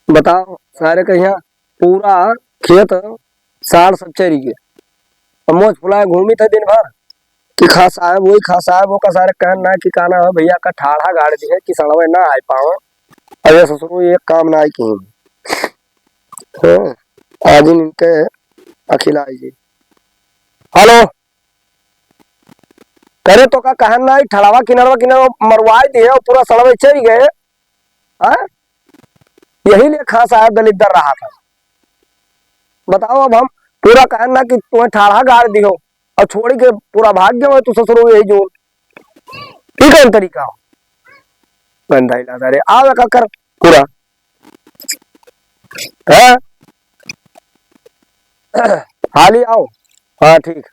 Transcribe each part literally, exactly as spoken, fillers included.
बताओ, सारे कहिया पूरा खेत साढ़ सब चरी गए। अब मोछ फुलाए घूमी थे दिन भर कि खा साहब, वही खा साहब, वो का सारे कहन ना कि काना हो भैया का ठाढ़ा गाड़ दी है कि सड़वे ना आए पाओ। अब ये ससुरो एक काम ना आई कहीं। हाँ, आज इनके अखिला आई जी। हेलो, करे तो का कहन ना आई, ठड़वा किनरवा किनरवा मरवाई दिए और पूरा सड़वे चरी गए। हाँ, यही लिए खा साहब दलिद्दर रहा था। बताओ, अब हम पूरा कहन ना कि तुम्हें ठाढ़ा गाड़ दियो और छोड़ी के पूरा भाग गयो तू ससुरो यही जोन। ई कौन तरीका हो? गंदा इलाज रे, आवे का कर पूरा। हाँ? हाली आओ। हाँ, ठीक।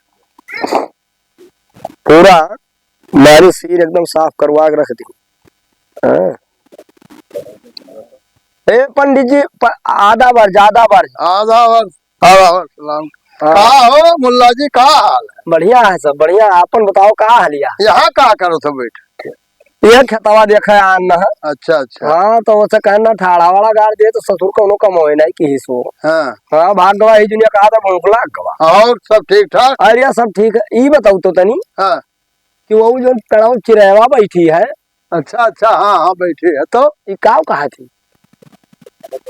पूरा मारी सिर एकदम साफ करवा के रख दी। हाँ। ए पंडित जी, प-, आधा बार, ज्यादा बार। आधा बार, आधा बार सलाम। हाँ। का हो मुल्ला जी, का हाल है? बढ़िया है सब, बढ़िया। आपन बताओ, का हालिया? यहाँ का करो थे बैठ के? ये खेतवा देखे आन न है। अच्छा, अच्छा। हाँ, तो उसे कहना ठाड़ा वाला गाड़ दिए तो ससुर कौनो कमावे नहीं किही सो। हाँ। हाँ, भाग गवा, ही दुनिया कहा था, भूख लाग गवा। और सब ठीक ठाक? अरे, सब ठीक है। ई बताओ तो तनी हाँ। कि वो जो पेड़वा चिरैवा बैठी है। अच्छा, अच्छा, हाँ, हाँ, बैठी है तो? ई काव कहा थी?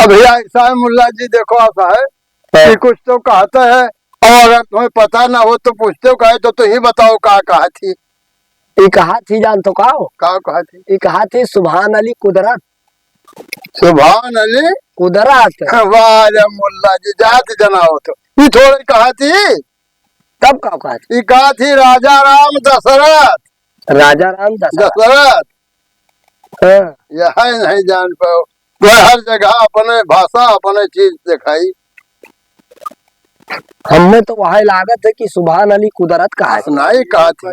अब भैया, ऐसा है मुल्ला जी, देखो, ऐसा है हाँ। कि कुछ तो कहते हैं, और अगर तुम्हें पता ना हो तो पूछते हो, कहे तो तुम ही बताओ का कहा थी। ई कहा थी, जान तो का हो? का कहा थी? ई कहा थी, सुभान अली कुदरत। सुभान अली? कुदरत। वाह रे मुल्ला जी, जात जनाओ तो। ई थोड़े कहा थी? तब का कहा थी? ई कहा थी, राजा राम दशरथ। राजा राम दशरथ। दशरथ। हाँ। यह नहीं जान पाओ। वह हर जगह अपने भाषा, अपने चीज दिखाई। हमें तो वह लागत है कि सुभान अली कुदरत कहा है। नहीं कहा थी।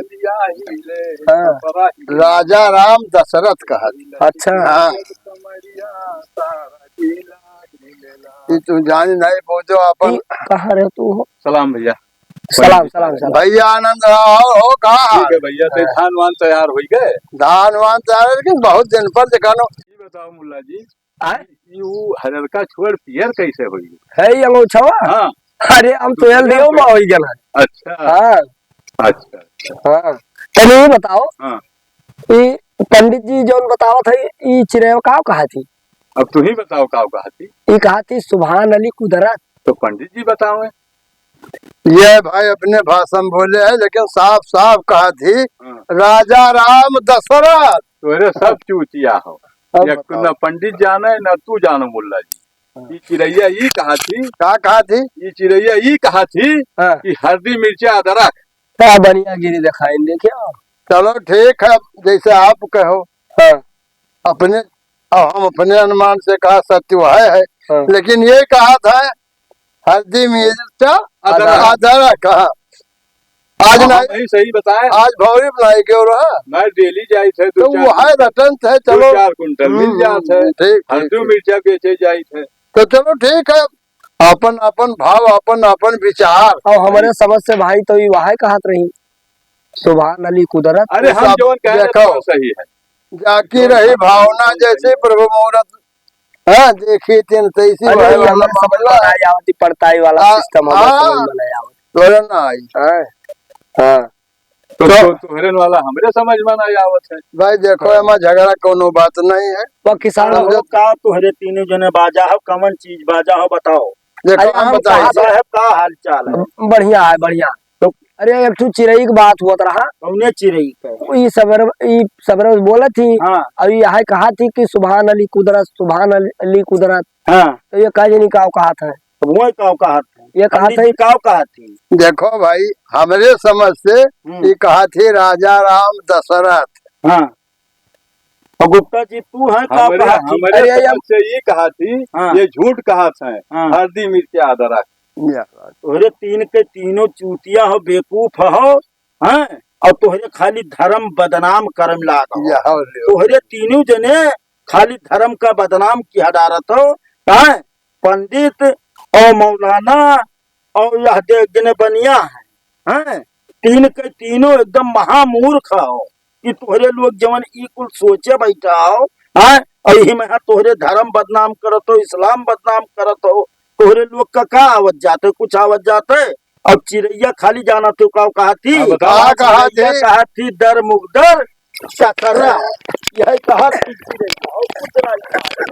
हाँ। राजा राम दशरथ कहा थी। अच्छा। हाँ। ये तू जान नहीं, वो जो अपन ई कहाँ रहे तू हो? सलाम भैया। सलाम, सलाम, सलाम। भैया आनंद राव हो, का ठीक है हाल? भैया, तो धान वान तैयार होई गए? धान वान तैयार है, लेकिन बहुत दिन पर देखा नो। ये बताओ मुल्ला जी, आय? ये वो हरियरका छोड़ पियर कैसे होई? है ये अंगोछवा? हाँ। अरे, हम तो हेल दियो मा होई गल है। अच्छा। हाँ। अच्छा, अच्छा। हाँ। तनी ये बताओ, हाँ। ई पंडित जी जौन बतावत है, ई चिरैवा काव कहा थी? अब तू ही बताओ काव कहा थी? ई कहा थी, सुभान अली कुदरत। तो पंडित जी बताओ। ये भाई अपने भाषा में बोले हैं, लेकिन साफ साफ कहा थी, हाँ। राजा राम दशरथ। तो अरे सब चूतिया हो। अब या बताओ। ना पंडित जाने, ना तू जानो मुल्ला जी। हाँ। ई चिरैया ई कहा थी। का कहा थी? ई चिरैया ई कहा थी हाँ। कि हरदी, मिर्चा, अदरक। का बढ़िया गिरी दिखाई, देखियो। चलो ठीक है, जैसे आप कहो। हाँ। अपने, अब हम अपने अनुमान से कहा सत्य वह है, हाँ। लेकिन ये कहा था हरदी, मिर्चा, अदरक। अदरक, हाँ। आज हाँ, ना, हम ही सही बताए। आज भौरी बनाई क्यों रहा? मैं डेली जाई थे, दो तो चार वो है रटन थे, दो चलो। चार कुंटल मिल हम्म, जात है। ठीक, ठीक, हरदी ठीक। मिर्चा बेचे जाई थे। तो चलो ठीक है, अपन अपन भाव, अपन अपन विचार। और हमारे समझ से भाई तो ये वह कहत रही, सुभान अली कुदरत। अरे हम सब जवन कह रहे देखो। तो सही है। जाकी रही भावना जैसी प्रभु मूरत। हाँ, देखी तीन तैसी अरे, वह ये वाला हमारे समझ में मामला। ना आवत, ये पड़ताई वाला आ, सिस्टम हमारे हाँ। समझ में नहीं आवत। तोरे ना आई। हाँ, हाँ। तो, तो तो तोहरे वाला हमरे समझ में नहीं आवत है। भाई देखो, हाँ। एमा झगड़ा कोनो बात नहीं है। वो किसान समझो। हो का तोहरे तीनों जने बाजा हो, कवन चीज बाजा हो बताओ। देखो, अरे, हम हम बताई। कहा साहब का हाल चाल है? बढ़िया है, बढ़िया। तो अरे, एक ठो चिरई की बात हुआ रहा। कौने चिरई के? ई सबेरे, ई सबेरे बोलत थी। हाँ। और ये हाय कहा थी कि सुभान अली कुदरत, सुभान अली, अली कुदरत। हाँ। तो ये का जनी का कहा था? तो वही का कहा था? ये कहा पंडित था जी का कहा थी? देखो भाई, हमरे समझ से हम्म। ये कहा थी राजा राम दशरथ। हाँ। और गुप्ता जी, तू है का हमरे, कहा थी? हमरे अरे, समझ हम से ये कहा थी, हाँ। ये झूठ कहा था, हाँ। हरदी मिर्चा अदरक। या बात। तोहरे तीन के तीनों चूतिया हो, बेवकूफ हो, हैं? और तोहरे खाली धर्म बदनाम करम लाग हो। या हो रे। तोहरे तीनों जने खाली धर्म का बदनाम किया डारत हो, हैं? पंडित और मौलाना और यह दे-, जने बनिया है, हैं? तीन के तीनों एकदम महामूर्ख हो कि तोहरे लोग जवन ई कुल सोचे बैठा हो, हैं? अही में हा तोहरे धर्म बदनाम करत हो, इस्लाम बदनाम करत हो, तोहरे लोग का का आवत जात है? कुछ आवत जात है? अब चिरैया खाली जानत हो का कहा थी? हाँ, बताओ। का कहा थी? चिरैया कहा थी, "दर मुगदर चकरा।" यही कहा थी चिरैया, और कुछ नहीं।